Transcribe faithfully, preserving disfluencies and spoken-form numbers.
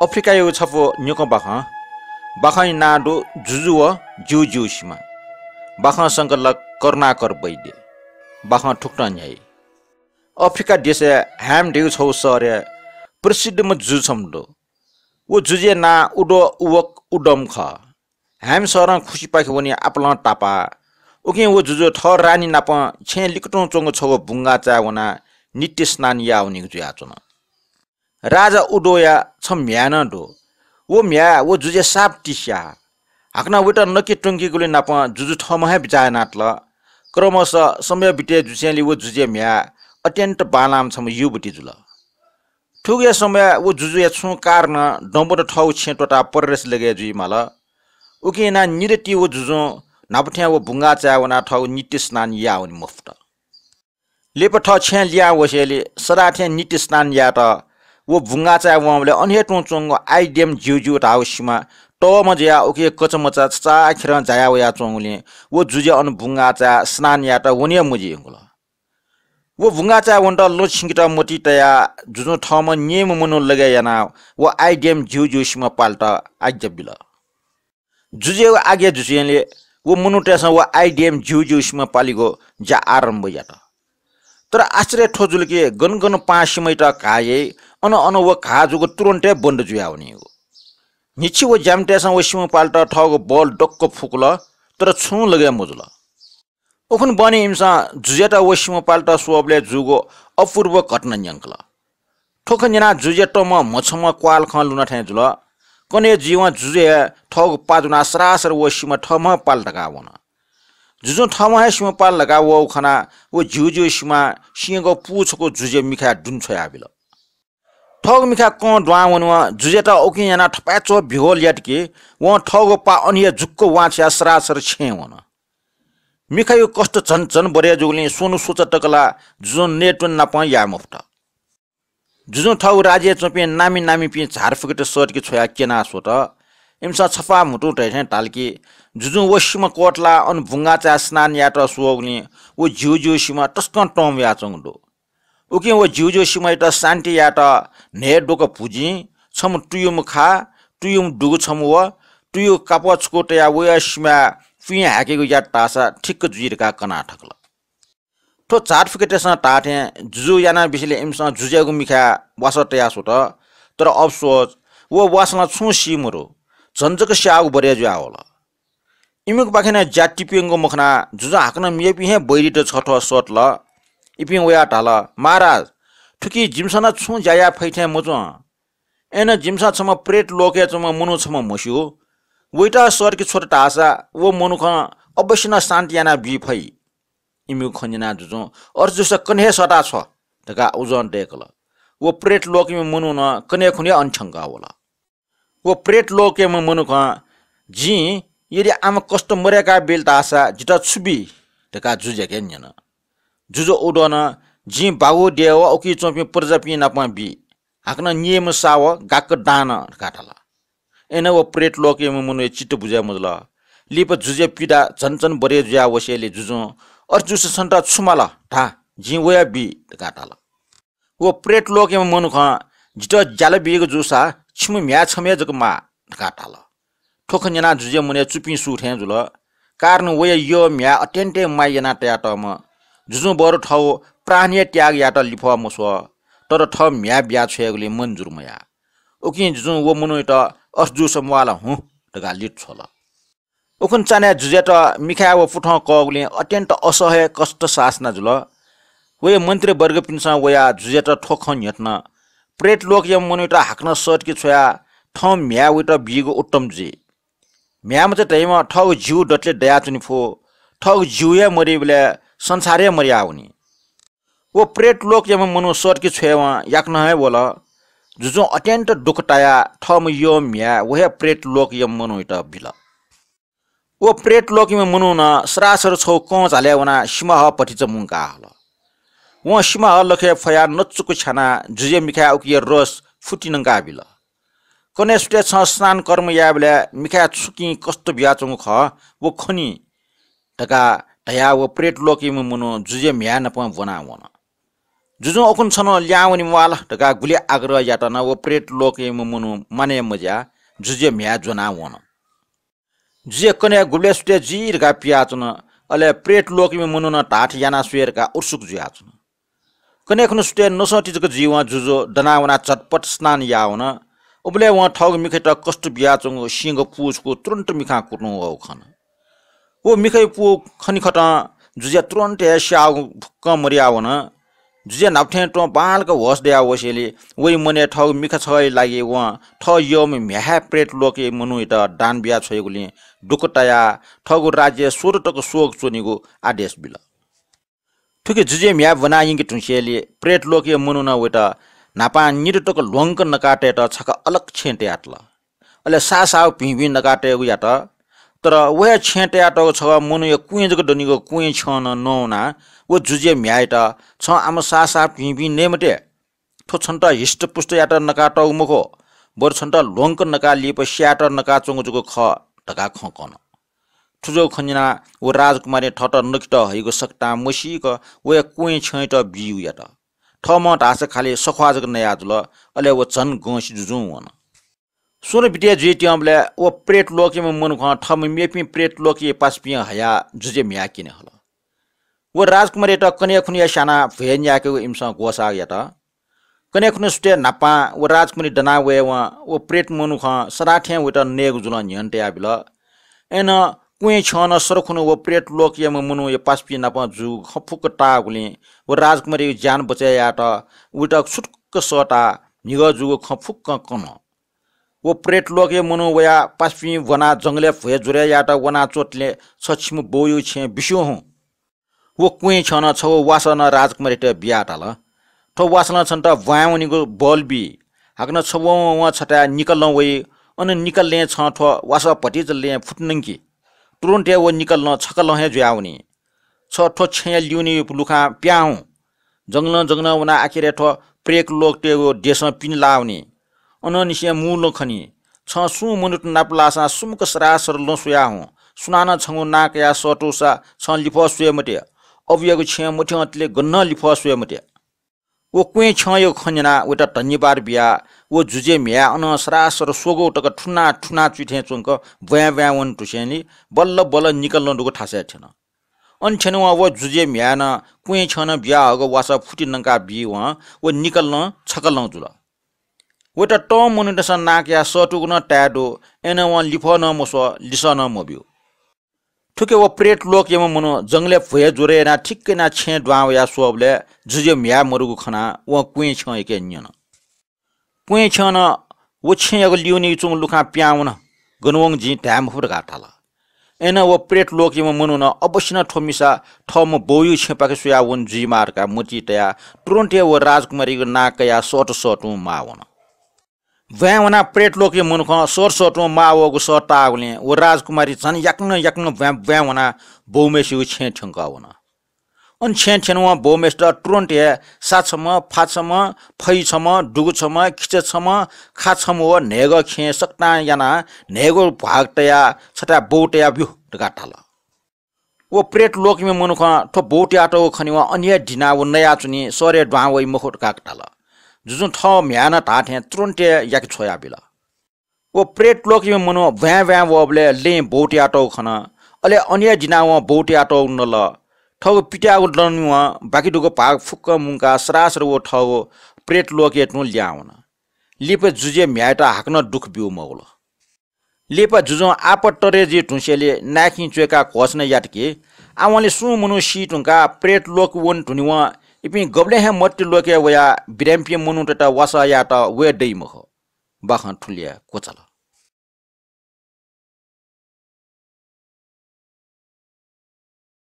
अफ्रिकायागु छपु न्यंकं बाखं। बाखंया नां दु जुजु व ज्यूज्यू सिमा। बाखं संकलक करुणाकर वैद्य। बाखं थुकथं न्ह्याइ। अफ्रिका देशय् ह्याम धइगु छगू शहरय् प्रसिद्धम्ह जुजु छम्ह दु। व जुजुया नां उदो उवक उदम खः। ह्याम शहरं खुसिपाखे वनी आपालं तापाः। उकिं व जुजु थः रानी नाप छेँय् लिकतुं च्वंगु छगू बुंगाःचाय् वनाः नित्य स्नान याः वनीगु जुयाच्वन। राजा उदोया छम्ह म्ह्याय् नं दु। व म्ह्याय् व जुजुया साप तिस्याः। हाकनं वयात नके त्वंकीगुलिं नाप जुजु थःम्हं हे बिचाः यानातल। क्रमशः समय बिते जुसेंलि व जुजुया म्ह्याय् अत्यन्त बांलाःम्ह छम्ह युवती जुल। थुकिया समयय् व जुजुया छुं कारणं दँबदँ थःगु छेँ त्वःताः परदेश लगे जुइमाल। उकिं यानाः निदँति व जुजुं न्हापा थें व बुंगाःचाय् वनाः थःगु नित्य स्नान याः वने मफुत। लिपा थः छेँय् लिहां वसेंलि सदां थें नित्य स्नान यायेत व बुंगाःचाय् वंबलय् अन हे तुं च्वंगु आइड्यम ज्यूज्यू धाःगु सिमा तःम्ह जुयाः उकिया कचामचा छचाःखेरं जाया वयाच्वंगुलिं व जुजुया अन बुंगाःचाय् स्नान यायेत वने हे मजियंगुल। व बुंगाःचाय् वनेत लँ छिंकेत मतिइ तयाः जुजुं थःम्हं न्यय्म्ह मनू लगे यानाः व आइड्यम ज्यूज्यू सिमा पालेत आज्ञा बिल। जुजुयागु आज्ञा जुसेंलि व मनूतय्सं व आइड्यम ज्यूज्यू सिमा पालेगु ज्या आरम्भ यात। तर आश्चर्य थ्व जुल कि गन गन पाहां सिमायात घाः याइ, अन अन व घाः जूगु तुरुन्त हे बन्द जुयावनीगु। न्हिच्छि व ज्यामितय्सं व सिमा पालेत थःगु बल दक्व फुकुल, तर छुं लगे मजुल। उखुन्हु बहनी इमिसं जुजुयात व सिमा पालेत स्वःबलय् जूगु अपूर्व घटना न्यंकल। थ्व खँ न्यनाः जुजुया तमं म्हछंम्ह क्वाःल खं लुना थें जुल। कन्हय् जुइवं जुजु हे थःगु पा ज्वनाः सरासर व सिमा थःम्हं पाल धकाः वन। जुजुं थःम्हं हे सिमा पाल धकाः वःगु खनाः व ज्यूज्यू सिमां सिंहगः पू छकू जुजुया मिखाय् दुने छ्वयाबिल। थःगु मिखाय् कं दुहां वनेवं जुजुयात उकिं यानाः थपाय्च्वः बिह्वल यात कि वं थःगु पा अन हे जुक्क वां छ्वयाः सरासर छेँय् वन। मिखायागु कष्ट झन झन बढे जूगुलिं स्वन्हु स्वचा तक ला जुजुं नयेत्वने नापं याये मफुत। जुजुं थःगु राज्यय् च्वंपिं नामी नामीपिं झारफुकेत सःतके छ्वयाः क्यना स्वत। इमिसं छपाः म्हुतुं धइथें धाल कि जुजुं व सिमा क्वतलाः अन बुंगाःचाय् स्नान यायेत स्वःगुलिं व ज्यूज्यू सिमा तसकं तंम्ह वयाच्वंगु दु। उकिं व ज्यूज्यू सिमायात शान्ति यायेत न्हय्द्वक भुजिं, छम्ह तुयुम्ह खा, तुयुम्ह दुगु छम्ह व तुयुगु कापः छकू तयाः वया सिमाय् पिं हाय्केगु यात धाःसा ठिक्क जुइ धकाः कना थकल। थ्व झारफुकेतय्सं धाःथें जुजु यानाबिसेंलि इमिसं जुजुयागु मिखाय् वासः तया स्वत। तर अफसोस, व वासलं छुं सी मदु, झन जक स्याःगु बढे जुयावल। इमिगु पाखें नं ज्या तिप्यंगु मखनाः जुजुं हाकनं मेपिं हे बैरीत छथ्वः सःतल। इपिं वयाः धाल, "महाराज, थुकी जिमिसं नं छुं ज्या याये फइ थें मच्वं। अय्नं जिमिसं छम्ह प्रेत लोकय् च्वंम्ह मनू छम्ह म्हस्यू। वयात सःतके छ्वत धाःसा व मनुखं अवश्य नं शान्ति यानाबी फइ।" इमिगु खँ न्यनाः जुजुं, "अथे जूसा कन्हय् हे सःता छ्व" धकाः उजं दय्कल। व प्रेत लोकयाम्ह मनू नं कन्हय् खुन्हु हे अन थ्यंकः वल। व प्रेत लोकयाम्ह मनुखं, "जिं यदि आम कष्ट मदय्काबिल धाःसा जितः छु बी?" धकाः जुजुयाके न्यन। जुजु उदोनं, "जिं बागु देय् व उकी च्वंपिं प्रजापिं नाप बी। हाकनं निय्म्ह सा व गाक्क दां नं" धकाः धाल। अय्नं व प्रेत लोकयाम्ह मनूया चित्त बुझे मजुल। लिपा जुजुया पीडा झन झन बढे जुया वसेंलि जुजुं, "अथे जूसा छन्त छु माल धा, जिं वया बी" धकाः धाल। व प्रेत लोकयाम्ह मनुखं, "जितः ज्याला बीगु जूसा छिम्ह म्ह्याय् छम्ह हे जक माः" धकाः धाल। थ्व खँ न्यनाः जुजुया मनय् चुपिं सू थें जुल। कारण वया यः म्ह्याय् अत्यन्त हे माया याना तयातःम्ह जुजुं बरु थःगु प्राण हे त्याग यायेत लिफः मस्वः, तर थः म्ह्याय् बिया छ्वयेगुलिं मन्जुर मयाः। उकिं जुजुं व मनूयात, "अथे जूसा म्वाः ला हुँ" धकाः लित छ्वल। उखुन्हु चान्हय् जुजुयात मिखाय् व पुथं कःगुलिं अत्यन्त असह्य कष्ट सासना जुल। वया मन्त्रीवर्गपिन्सं वयाः जुजुयात थ्व खँ न्ह्यथन, "प्रेत लोकयाम्ह मनूयात हाकनं सःतके छ्वयाः थःम्ह म्ह्याय् वयात बीगु उत्तम जुइ। म्ह्याय्मचा धइम्ह थःगु ज्यू दतले दयाच्वने फु, थःगु ज्यू हे मदइबलय् संसार हे मदयावनी।" व प्रेत लोकयाम्ह मनू सःतके छ्वयेवं याकनं हे वल। जुजुं अत्यन्त दुःख तायाः थःम्ह यः म्ह्याय् व हे प्रेत लोकयाम्ह मनूयात बिल। व प्रेत लोकयाम्ह मनुखं सरासर छगू कं झालय् वनाः सिमाहः भतिचा मुंकाः हल। वं सिमाहः लखय् फ्वयाः नचुक छ्यानाः जुजुया मिखाय् उकिया रस फुति नंकाः बिल। "कन्हय् सुथय् छं स्नान कर्म यायेबलय् मिखाय् छुकिं कष्ट बियाच्वंगु खः, व खनी" धकाः धयाः व प्रेत लोकयाम्ह मनू जुजुया म्ह्याय् नाप ब्वना वन। जुजुं अखुन छन ल्याहां वने म्वाल धकाः गुलि आग्रह यात नं व प्रेत लोकयाम्ह मनू मानय् मज्याः जुजुया म्ह्याय् ज्वनाः वन। जुजुया कन्हय् गुबलय् सुथय् जुइ धकाः पियाच्वन। अले प्रेत लोकयाम्ह मनुखं धाःथें याना स्वये धकाः उत्सुक जुयाच्वन। कन्हय् खुन्हु सुथय् नसंति जक जुइवं जुजु दनाः वनाः झटपट स्नान याः वन। उबलय् वं थःगु मिखायात कष्ट बियाच्वंगु सीगः पू छकू तुरुन्त मिखां कुतुं वःगु खन। व मिखाया पू खनेखतं जुजुया तुरुन्त हे स्याःगु फुक्कं मदयावन। जुजुया न्हापा थें तुं बांलाक होश दयाः वसेंलि वया मनय् थःगु मिखा छगःया लागि वं थः यःम्ह म्ह्याय् प्रेत लोकया मनूयात दान बिया छ्वयागुलिं दुःख तायाः थःगु राज्यय् स्वदँ तक स्वःक च्वनेगु आदेश बिल। थुकी जुजुया म्ह्याय् ब्वना यंके धुंसेंलि प्रेत लोकया मनुखं वयात न्हापां निदँ तक ल्वंक नकातयेत छकः अलग छेँय् तयातल। अले साःसाःगु भिंभिं नकातयेगु यात। तर व हे छेँय् तयातःगु छकः मनूया क्वँय् जक दनिगु क्वँय् छ्यं नं नवानाः व जुजुया म्ह्याय्‌यात, "छं आम साःसाः भिंभिं नये मते। थ्व छन्त हिष्टपुष्ट यायेत नकातःगु मखु, बरु छन्त ल्वंक नकाः लिपा स्यायेत नकाच्वंगु जक खः" धकाः खँ कन। थुजःगु खँ न्यनाः व राजकुमारीं थःत नकेत हइगु सकतां मसीक वया क्वँय् छ्यंयात बियु यात। थःम्हं धाःसा खालि सख्वाः जक नया जुल। अले व झन गंसि जुजुं वन। स्वन्हु बितय् जुइत्यंबलय् व प्रेत लोकयाम्ह मनुखं थःम्ह मेपिं प्रेत लोकया पासापिं हयाः जुजुया म्ह्याय् क्यने हल। व राजकुमारीयात कन्हय् खुन्हुया स्यानाः भ्वय् न्यायेकेगु इमिसं ग्वसाः यात। कन्हय् खुन्हु सुथय् न्हापां व राजकुमारी दना वयेवं व प्रेत मनुखं सदां थें वयात नयेगु जुलं न्ह्यःने तयाबिल। अय्‌नं क्वँय् छ्यं नं सर खुन्हु व प्रेत लोकयाम्ह मनूया पासापिं नाप जूगु खँ फुक्क ताःगुलिं व राजकुमारीया ज्यान बचय् यायेत वयात छुटुक्क सःताः म्हिगः जूगु खँ फुक्कं कन। व प्रेत लोकया मनू वयाः पासापिं ब्वनाः जंगलय् भ्वय् ज्वरय् यायेत वनाच्वंतले छ छिम्ह बौया छेँय् बिस्युं हुँ। व क्वँय् छ्यं नं छगू वासः नं राजकुमारीयात बियाः धाल, "थ्व वासलं छन्त ब्वाँय् वनेगु बल बी। हाकनं छ वं वं छथाय् निकलं वइ। अन निकलय् छं थ्व वासः भतिचा लँय् फुत नंकि। तुरुन्त हे व निकलं छकलं हे जुयावनी। छ थ्व छेँया लिउने लुखां पिहां हुँ। जंगलं जंगलं वनाः आखिरय् थ्व प्रेत लोकतय्‌गु देशं पिने लाःवनी। अनंनिसें मू लँ खनी। छं सुं मनूत नाप लाःसां सुम्क सरासर लँ स्वयाः हुँ। सुनानं छंगु नां कयाः सःतूसा छं लिफः स्वये मते। अबुयागु छेँ मथ्यंतले गनं लिफः स्वये मते।" व क्वँय् छ्यंयागु खँ न्यनाः वयात धन्यवाद बियाः व जुजुया म्ह्याय् अनं सरासर स्वगू तक थुना थुना चुइ थें च्वंक ब्वाँय् ब्वाँय् वन धुसेंलि बल्ल बल्ल निकलं दुगु थासय् थ्यन। अन थ्यनेवं व जुजुया म्ह्याय् नं क्वँय् छ्यं नं बियाहःगु वासः फुति नंका बीवं व निकलं छकलं जुल। वयात तःम्ह मनूतय्‌सं नां कयाः सःतूगु नं ताये दु। अय्‌नं वं लिफः नं मस्वः, लिसः नं मब्यू। थुकी व प्रेत लोकयाम्ह मनू जंगलय् भ्वय् ज्वरय् यानाः ठिक्क यानाः छेँय् दुहां वयाः स्वःबलय् जुजुया म्ह्याय् मदुगु खनाः वं क्वँय् छ्यंयाके न्यन। क्वँय् छ्यं नं व छेँयागु लिउने च्वंगु लुखां पिहां वन, गन वंगु जिं धाये मफु धकाः धाल। अय्‌नं व प्रेत लोकयाम्ह मनुखं अवश्य नं थ्व मिसा थःम्ह बौया छेँपाखे स्वयाः वन जुइमाः धकाः मतिइ तयाः तुरुन्त हे व राजकुमारीयागु नां कयाः सःत सःतुं माः वन। ब्वाँय् वनाः प्रेत लोकया मनुखं सःत सःतुं माः वःगु सः ताःगुलिं व राजकुमारी झन याकनं याकनं ब्वाँय् ब्वाँय् वनाः बौम्हय्‌सिगु छेँय् थ्यंकः वन। अन छेँय् थ्यनेवं बौम्हय्‌सित तुरुन्त हे सा छम्ह, फा छम्ह, फै छम्ह, दुगु छम्ह, खिचा छम्ह, खा छम्ह व न्हय्‌गः खेँ सकतां यानाः न्हय्‌गू भाग तयाः छथाय् बौ तयाब्यु धकाः धाल। व प्रेत लोकयाम्ह मनुखं थ्व बौ तयातःगु खनेवं अन हे दिनाः व नयाच्वनी, शहरय् दुहां वइ मखु धकाः धाल। जुजुं थः म्ह्याय्‌नं धाःथें तुरुन्त हे याके छ्वयाबिल। व प्रेत लोकयाम्ह मनू ब्वाँय् ब्वाँय् वःबलय् लँय् बौ तयातःगु खन। अले अन हे दिनाः वं बौ तयातःगु नल। थःगु पित्याःगु लँ न्वयाः बाकि दुगु भाग फुक्कं मुंकाः सरासर व थःगु प्रेत लोकय् तुं लिहां वन। लिपा जुजुया म्ह्याय्‌यात हाकनं दुःख ब्यू मवल। लिपा जुजुं आपत तरे जुइ धुंसेंलि नाय्‌खिं च्वय्‌काः घोषणा यात कि आवंलि सुं मनू सी धुंकाः प्रेत लोक वने धुनेवं इपिं गबलें हे मर्त्य लोकय् वयाः बिरामीपिं मनूतय्‌त वासः यायेत वये दइ मखु। बाखं थुलि हे क्वचाल।